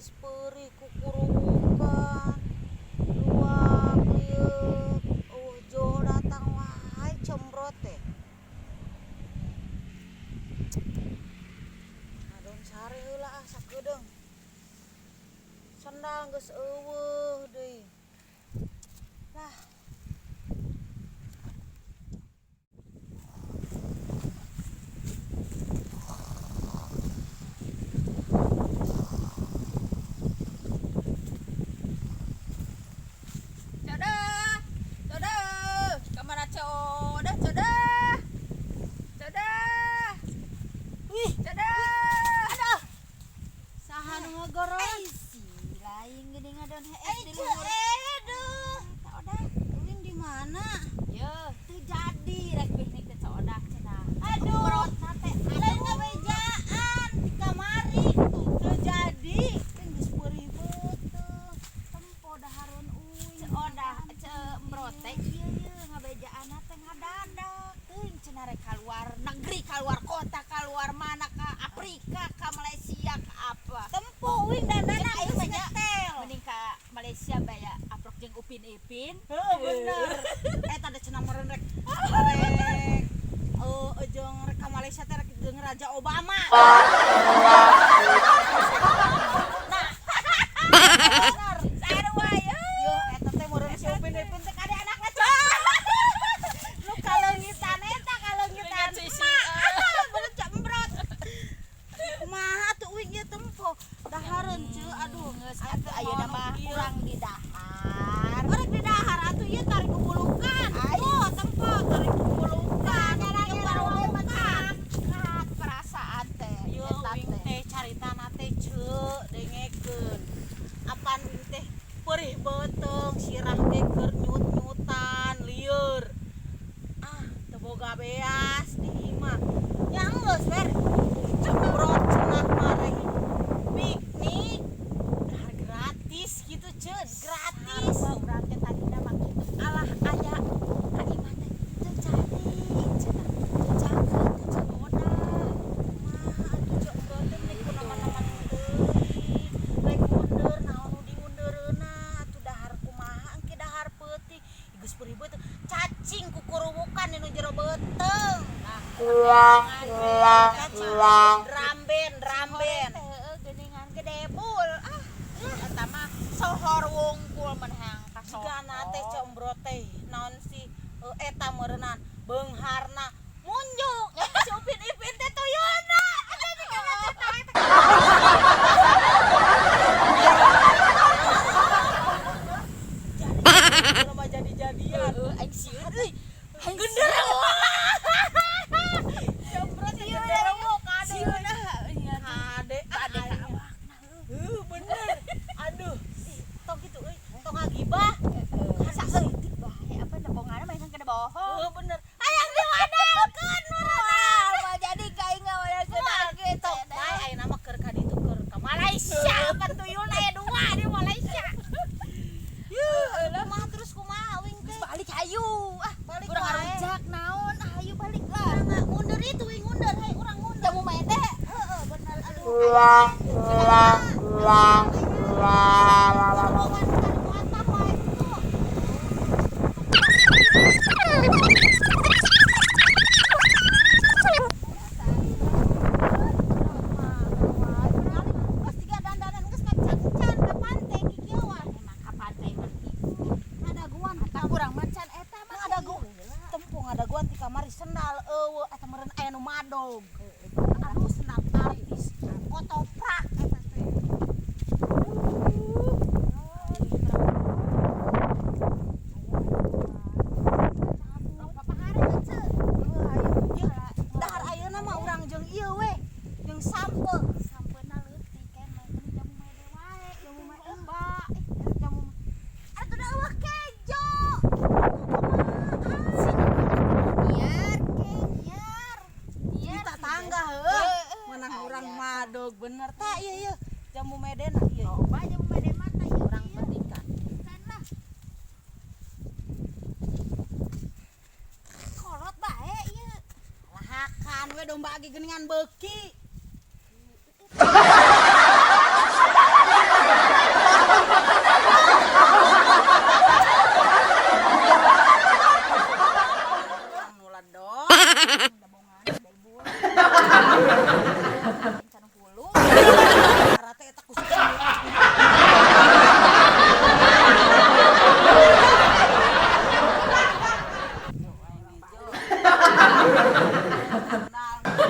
Geus peurih kukurubukan. Luak lieuk eueuh jo datang wae cembrot teh. Ngadon sare heula ah sakedeung. Sendal geus eueuh deui. Lah. Ipin. Heeh, bener. Eta da cenah meureun rek. Rek jeung rek ka Malaysia teh rek jeung Raja Obama. Nah. Bener. Sarua ye. Yo eta teh meureun si Upin Ipin teh kade anakna cenah. Nu kaleungitan eta kaleungitan. Bener cembrot. Kumaha tuh uing ieu tempo. Dahareun ceu aduh geus atuh ayeuna mah urang di dahar. Urang di dahar atuh ieu tarik kubulukan. Tuh tempo tarik kubulukan. Kubulukan. Perasaan teh ieu uing teh caritana teh ceu dengekeun. Apan uing teh perih beuteung sirah teh keur nyut-nyutan lieur. Ah teu boga beas di imah. Nya geus wer cembrot cenah mareh. Piknik dahar gratis gitu ceu, gratis. Sarua urang teh tadina mah kitu. Alah aya ka imah teh teu jadi cenah. Teu jakeun teu cegoda. Kumaha atuh ceu embrot teh meuni kunaon-naon teuing. Rek mundur naon nu diundeureunna atuh dahar kumaha engke dahar peuting. Geus perih beuteung cacing kukurubukan dinu jero beuteung. Nah, cacing ramben ramben. Heeh geuningan gedebul. Ah, eta mah sohor wungkul menhang ka sohor. Jigana teh cembrot teh naon si eta meureunnan beungharna munjuk si Upin Ipin teh tuyulna. Jadi mah jadi-jadian. Heeh, aing sieun euy. Aing Genderuwo. Cembrot teh genderuwo kade. sieun ah nya Kade kade ka aing. awakna heuh. Heuh bener. Aduh, ih tong kitu euy, tong ngagibah. Heeh, saeutik bae apa nebonganna mah kena bohong. Heuh bener. Hayang diwadalkeun meureunna. Wah, jadi ka aing ngawadalkeun Wah, ge tong bae ayeuna mah keur ka ditu keur ka Malaysia. Pan tuyulna aya dua di Malaysia. Yuh, kumaha terus kumaha uing teh? Balik hayu. Ah, Balik urang wae. ngarujak naon? Ah, hayu balik lah. Urang mundur itu uing mundur, hay urang mundur. Jamu mah teh. Heeh, bener aduh. Emang ka pantai mah kitu. Kurang macan eta mah. Tempung ada guan ti kamari sendal eueuh eta meureun aya nu madog. Aduh sendal artis kotoprak eta teh. Dahar ayeuna mah urang jeung ieu we, jeung sampe. Sampeuna leutik keneh meuni jamu mede wae, Jamu jamu mede. domba. Ih, jamu. Atuh da eueuh kejo. Nyiar, ke nyiar. Di tatangga heuh. Menang urang madog bener tah ieu ieu. Jamu medena ieu. Loba jamu mede mah tah ieu Urang petikan. Kan lah. Kolot bae ieu. Lahakan we domba ge geuningan beuki.